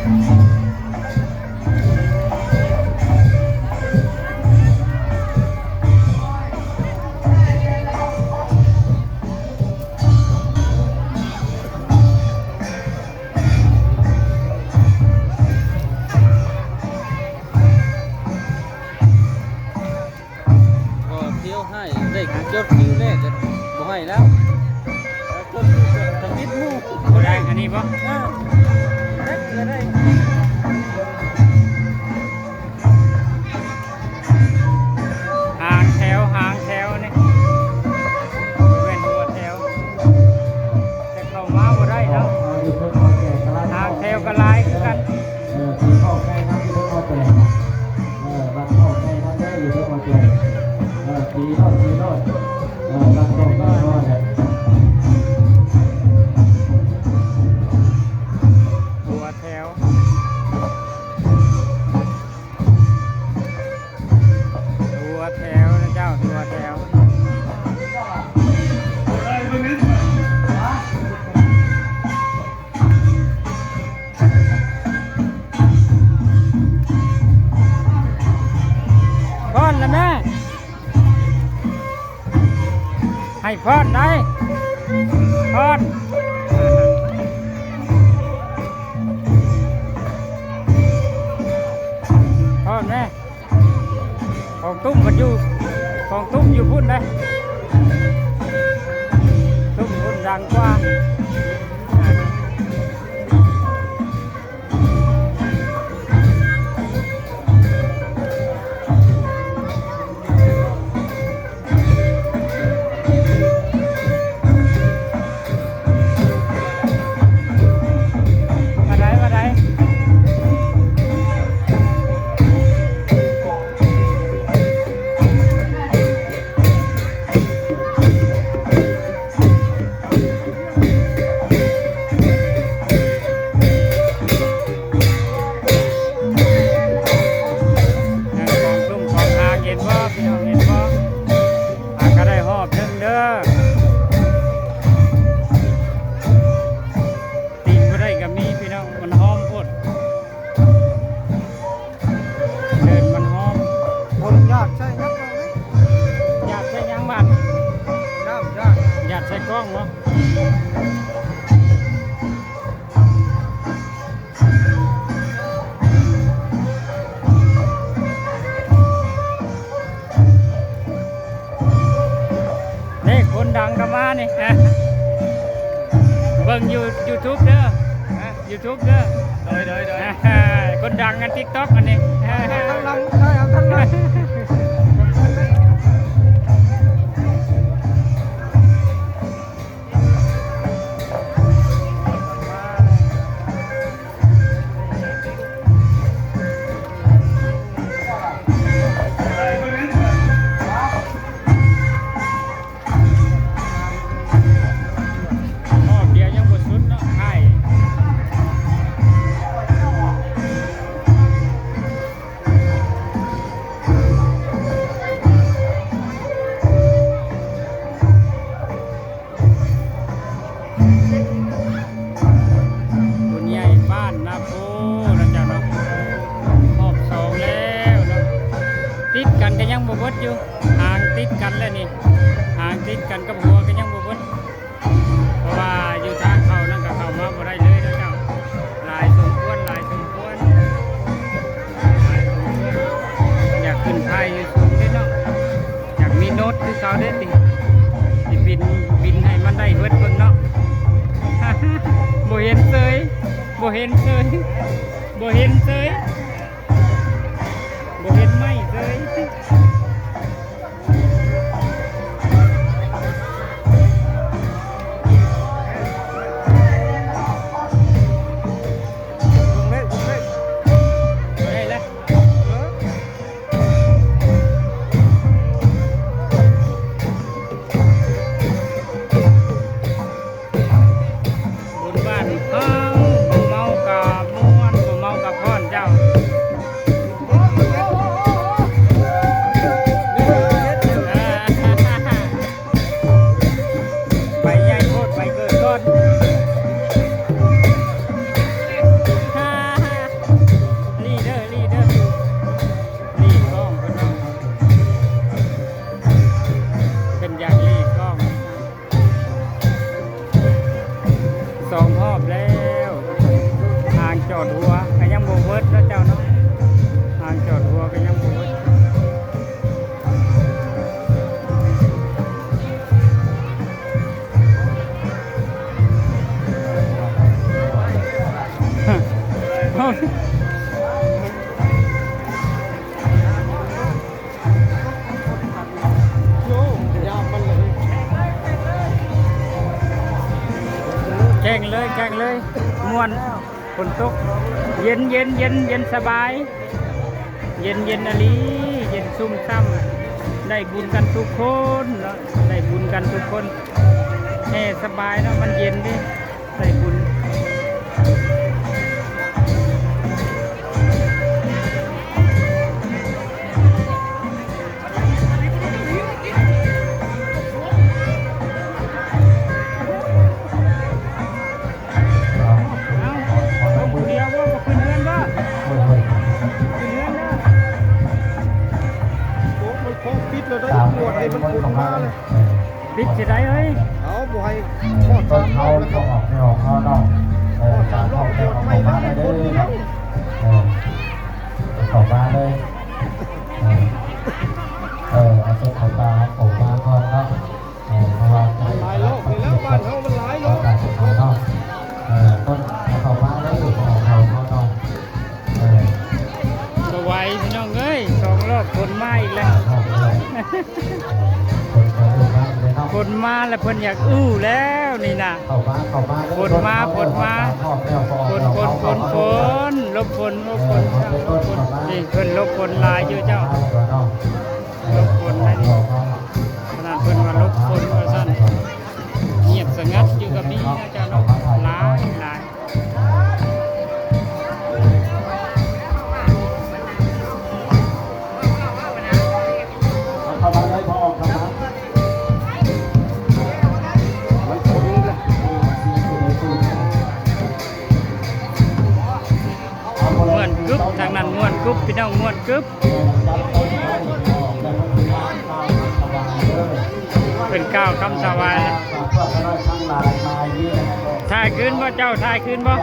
ບໍ່ທ່ຽວໃຫ້ ໄດ້ຈົດຄິວແລກກໍບໍ່ໃຫ້ແລ້ວ ຈົດຄິວກໍທຳອິດໝູ່ ບໍ່ໄດ້ ອັນນີ້ບໍ່? ເອີ ແລກກໍໄດ້ ຫາງແຖວ ຫາງແຖວນີ້ ແມ່ນຫົວແຖວ ແຕ່ເຂົ້າມາບໍ່ໄດ້ເນາະ ຫາງແຖວກໍຫຼາຍຄືກັນ. ເອີ ມີເຂົ້າໄກ່ນຳຢູ່ເທິງເອົາແປງ ເອີ ບັດເຂົ້າໄກ່ນຳເດີ ຢູ່ເທິງເອົາແປງ ເອີ ຕີໂລດ ຕີໂລດ ເອີ ບັດເຂົ້າໄກ່ນຳເດີ ຫົວແຖວ ຫົວແຖວນະເຈົ້າ ຫົວແຖວ. ຟ້ອນລະແມ່ ໃຫ້ຟ້ອນໄດ້ ຟ້ອນ ຟ້ອນແມ່. ຂອງຕຸ້ມມັນຢູ່ ຂອງຕຸ້ມຢູ່ພຸ້ນເດ້ ຕຸ້ມພຸ້ນດັງກວ່າ. ມາໄດ້ ມາໄດ້ ຂອງຕຸ້ມຂອງຫາງ ເຫັນບໍ່ ພີ່ນ້ອງ ເຫັນບໍ່? ຫາກະໄດ້ຮອບໜຶ່ງເດີ ຕີນບໍ່ໄດ້ກະມີພີ່ນ້ອງ ມັນຫອມໂພດ ເດີນມັນຫອມ ຄົນຢາກໃສ່ຫຍັງ ຢາກໃສ່ຫຍັງບາດ ຢາກ ຢາກ ຢາກໃສ່ກ້ອງເນາະ. ນີ້ຄົນດັງກໍມານີ້ ເບິ່ງຢູ່ຢູທູບເດີ ຢູທູບເດີ ໂດຍ ໂດຍ ໂດຍ ຄົນດັງອັນຕິກຕັອກອັນນີ້ ເອົາທາງຫຼັງ ເອົາທາງຫຼັງ. ຮອບດຽວຍັງບໍ່ສຸດເນາະ ໄຂ່. ບຸນໃຫຍ່ບ້ານນາໂພນະເຈົ້າເນາະ ຮອບສອງແລ້ວເນາະ ຕິດກັນກໍຍັງບໍ່ເບິດຢູ່ ຫາງຕິດກັນແລ້ວນີ້ ຫາງຕິດກັນກັບຫົວກໍຍັງບໍ່ເບິດ ເພາະວ່າຢູ່ທາງເຂົ້ານັ້ນກໍເຂົ້າມາບໍ່ໄດ້ເລີຍນະເຈົ້າ ຫຼາຍສົມຄວນ ຫຼາຍສົມຄວນ ຫຼາຍສົມຄວນ ຢາກຂຶ້ນຖ່າຍຢູ່ສູງເດ້ເນາະ. ຢາກມີໂນ້ດຄືເຂົາເດ້ຕິ ຊິບິນ ບິນໃຫ້ມັນໄດ້ເບິດເບິ່ງເນາະ ບໍ່ເຫັນເຊີຍ ບໍ່ເຫັນເຊີຍ ບໍ່ເຫັນເຊີຍ ບໍ່ເຫັນໄມ້ເຊີຍ. ບຸນບ້ານເຮົາ ບໍ່ເມົາກະມ່ວນ ບໍ່ເມົາກະຟ້ອນເຈົ້າ. ຫົວກໍຍັງບໍ່ເບິດເນາະເຈົ້າເນາະ, ລານຈອດຫົວກໍຍັງບໍ່ເບິດ. ແຂ່ງເລີຍ ແຂ່ງເລີຍ ມ່ວນ. ຝົນຕົກ ເຢັນ ເຢັນ ເຢັນ ເຢັນສະບາຍ ເຢັນ ເຢັນອີ່ຫຼີ ເຢັນຊຸ່ມຊ່ຳ. ໄດ້ບຸນກັນທຸກຄົນເນາະ ໄດ້ບຸນກັນທຸກຄົນ. ແຮ່ສະບາຍເນາະ ມັນເຢັນເດ້ ໄດ້ບຸນ. ເອົາ ລົງຜູ້ດຽວບໍ່? ບໍ່ຂຶ້ນເຮືອນບໍ່? ຂຶ້ນເຮືອນເດີ. ໂອ້ ມັນໂຄ້ງປິດແລ້ວເດີ ກວດໃຫ້ມັນຄົນມາເລີຍ. ປິດຊິໄດ້ເອີຍ. ເອົາ ບໍ່ໃຫ້ຮອດສາມຮອບແລ້ວກໍ ຮອດສາມຮອບກວດໃໝ່ແລ້ວມັນຄົນຢູ່ແລ້ວ. ເຂົ້າມາເລີຍ ເອີ ເອົາຕົ້ນເຂົ້າປ່າເຂົ້າມາກ່ອນເນາະ. ເອີ ເພາະວ່າມັນຫຼາຍໂລກນີ້ແຫຼະ ບ້ານເຮົາມັນຫຼາຍໂລກເນາະ. ເອີ ຕົ້ນເຂົ້າປ່າເດີ ເຂົ້າເຮົາເນາະ. ເອີ ບໍ່ໄຫວພີ່ນ້ອງເອີຍ ສອງຮອບ ຝົນມາອີກແລ້ວ. ຝົນມາແລ້ວເພິ່ນຢາກອູ້ແລ້ວນີ້ນະ. ຝົນມາ ຝົນມາ ຝົນ ຝົນ ຝົນ ຫຼົບຝົນ ຫຼົບຝົນ ຫຼົບຝົນ. ນີ້ເພິ່ນຫຼົບຝົນຫຼາຍຢູ່ເຈົ້າ ຫຼົບຝົນໃນນີ້. ຂະໜາດເພິ່ນວ່າຫຼົບຝົນວ່າຊັ້ນ ງຽບສະຫງັດຢູ່ກໍມີເນາະເຈົ້າເນາະ ຫຼາຍ ຫຼາຍ. ມ່ວນກຶບ ທາງນັ້ນມ່ວນກຶບ ພີ່ນ້ອງ ມ່ວນກຶບ. ເພິ່ນກ່າວຄຳຖວາຍ ຖ່າຍຄືນບໍ່ເຈົ້າ? ຖ່າຍຄືນບໍ່?